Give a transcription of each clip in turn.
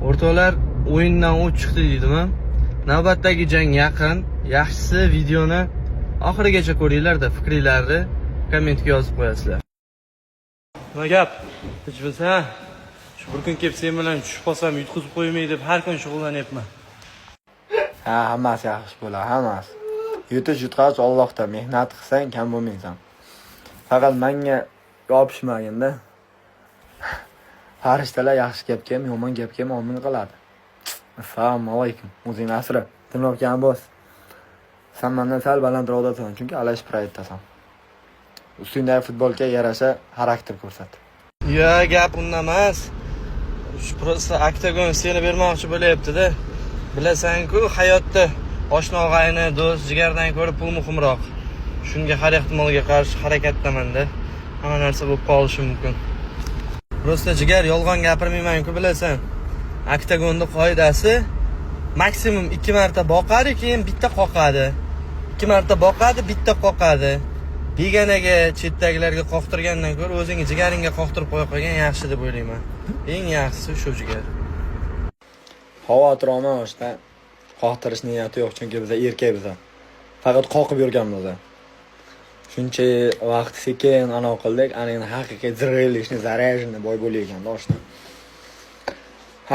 O'rtoqlar, o'yindan o't chiqdi deydimi? Navbatdagi jang yaqin. Yaxshisi, videoni oxirigacha ko'ringlar-da, fikringlarni kommentga yozib qo'yasizlar. Nima gap? Tinchmisan? Shu bir kun kelib sen bilan tushib qolsam, yutqizib qo'ymay deb har kun shug'ullanyapman. Ha, hammasi yaxshi bo'ladi, hammasi. Yutish, yutqazish Allohdan, mehnat qilsang kam bo'lmaysan. Faqat menga yopishmaginda. Farishtalar yaxshi gapga ham, yomon gapga ham omin qiladi. Assalomu alaykum. O'zingni asra. Timlobgan bos. San mendan sal balandroqdasan, chunki Alash Pride'dasan. Ustingdagi futbolkaga yarasha xarakter ko'rsat. Yo, gap unda emas. Shu просто oktagon seni bermoqchi bo'lyapti-da. Bilasan-ku, hayotda oshna, og'ayni, do'st, jigardan ko'ra pul muhimroq. Shunga har ehtimolga qarshi harakatdaman-da. Hamma narsa bo'lib qolishi mumkin. Просто, jigar, yolg'on gapirmayman-ku, bilasan. Oktagonni qoidasi: maksimum ikki marta boqadi, keyin bitta qoqadi. Ikki marta boqadi, bitta qoqadi. Beganaga, chetdagilarga qoqtirgandan ko'ra o'zingni jigaringga qoqtirib qo'ya qolgan yaxshi deb o'ylayman. Eng yaxshisi shu, jigar. Xavotir olma, o'shda. Qoqtirish niyati yo'q, chunki biz erkak biza. Faqat qoqib yurganmiz. Shuncha vaqt sekin anavi qildik, ana endi haqiqiy зрелищный, заряженный бой bo'layotganda, oshna.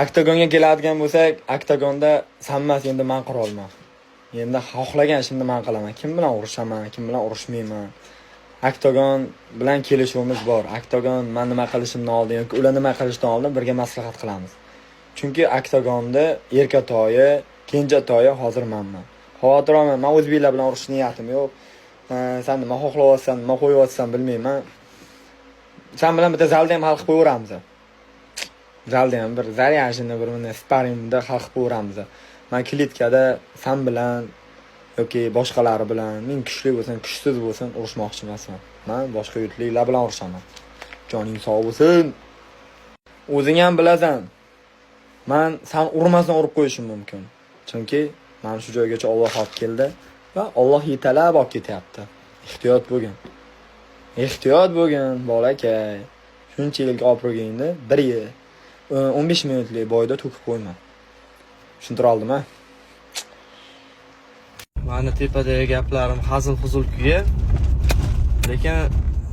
Oktagonga keladigan bo'lsak, oktagonda sanmas, endi man qirolman. Endi xohlagan ishimni man qilaman. Kim bilan urushaman, kim bilan urushmayman. Oktagon bilan kelishuvimiz bor. Oktagon man nima qilishimdan oldin yoki ular nima qilishdan oldin birga maslahat qilamiz. Chunki oktagonda erkatoyi, kenjatoyi hozir manman. Xavotir olma, man o'zbeklar bilan urush niyatim yo'q. San nima xohlayapsan, nima qo'yyapsan, bilmayman. San bilan bitta zalda ham hal qilib qo'yaveramiz. Zalda ham bir заряженный, bir bunday sparingda hal qilib qo'yaveramiz. Man клеткада san bilan yoki boshqalari bilan, men kuchli bo'lsin, kuchsiz bo'lsin, urushmoqchi emasman. Man boshqa yurtliklar bilan urushaman. Joning sog' bo'lsin. O'zing ham bilasan. Man san urmasdan urib qo'yishim mumkin. Chunki mana shu joygacha Alloh olib keldi va Alloh yetalab olib ketyapti. Ehtiyot bo'lgin. Ehtiyot bo'lgin, bolakay. Shuncha yilgi obro'yingni bir yil 15 minutlik бой da to'kib qo'yma. Tushuntira oldimmi? Mani tepadagi gaplarim hazil huzul kuya. Lekin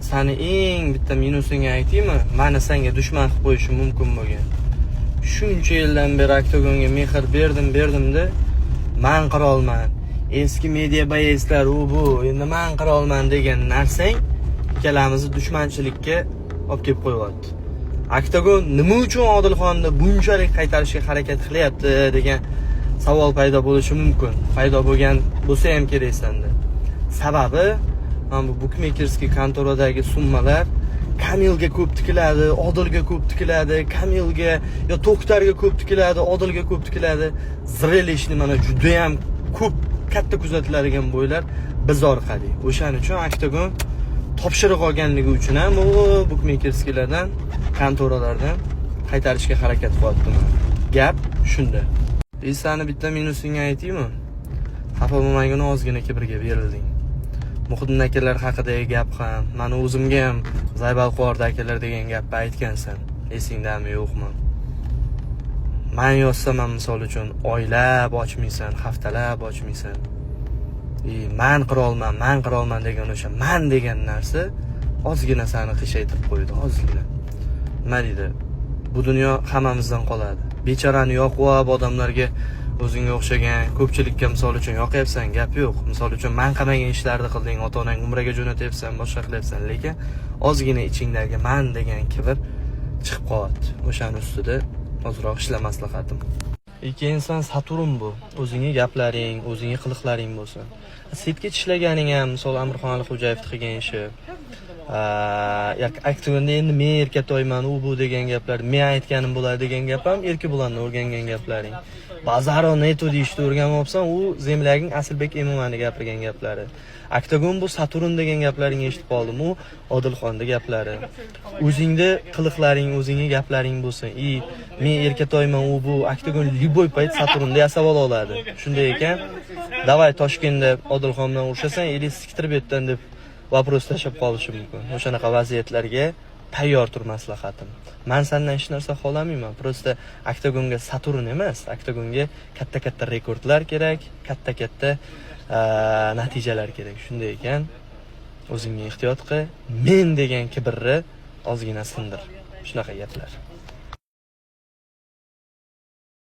sani eng bitta minusingni aytaymi? Mani senga dushman qilib qo'yishim mumkin bo'lgan. Shuncha yildan beri oktagonga mehr berdim, berdimda, man qirolman. Eski media боец lar u bu, endi man qirolman degan narsang ikkalamizni dushmanchilikka olib kelib qo'yyapti. Oktagon nima uchun Odilxonni bunchalik qaytarishga harakat qilyapti degan savol paydo bo'lishi mumkin. Paydo bo'lgan bo'lsa ham kerak senda. Sababi mana bu букмекерский kontoradagi summalar Kamilga ko'p tikiladi, Odilga ko'p tikiladi, Kamilga yo To'xtarga ko'p tikiladi, Odilga ko'p tikiladi. Зрелищный, mana juda ham ko'p katta kuzatiladigan бой lar biz orqali. O'shaning uchun Oktagon topshiriq olganligi uchun ham u букмекерский lardan, kontoralardan qaytarishga harakat qilyapti. Gap shunda. И sani bitta minusingni aytaymi? Xafa bo'lmagin, ozgina kibrga berilding. Muhiddin akalar haqidagi gap ham, mani o'zimga ham "заебал qiyordi akalar" degan gapni aytgansan. Esingdami, yo'qmi? Man yozsam ham, misol uchun, oylab ochmaysan, haftalab ochmaysan. И man qirolman, man qirolman degan o'sha man degan narsa ozgina sani qiyshaytirib qo'ydi, ozgina. Nima deydi? Bu dunyo hammamizdan qoladi. Bechorani yoqib, odamlarga, o'zingga o'xshagan ko'pchilikka, misol uchun, yoqyapsan, gap yo'q. Misol uchun, man qilmagan ishlarni qilding, ota onang umraga jo'natyapsan, boshqa qilyapsan, lekin ozgina ichingdagi man degan kibr chiqib qolyapti. O'shani ustida ozroq ishla, maslahatim. Keyin san Saturn bu. O'zingni gaplaring, o'zingni qiliqlaring bo'lsin. Сетка tishlaganing ham, misol, Amirxon Alixo'jayevni qilgan ishi. Oktagonda endi men erkatoyman, u bu degan gaplar, men aytganim bo'ladi degan gap ham Erkebulandan o'rgangan gaplaring. "Базара нету" deyishni o'rganib olibsan, u земляк ing Asilbek Emomani gapirgan gaplari. "Oktagon bu Saturn" degan gaplaringni eshitib qoldim, u Odilxonni gaplari. O'zingni qiliqlaring, o'zingni gaplaring bo'lsin. И men erkatoyman, u bu, oktagon любой payt Saturnda yasab ola oladi. Shunday ekan, "Давай Toshkentda Odilxon bilan urushasan или siktirib yerdan" deb вопрос tashlab qolishi mumkin. O'shanaqa vaziyatlarga Tayyor tur, maslahatim. Man sandan hech narsa xohlamayman. Просто oktagonga Saturn emas, oktagonga katta katta rekordlar kerak, katta katta natijalar kerak. Shunday ekan, o'zingga ehtiyot qil, men degan kibrni ozgina sindir. Shunaqa gaplar.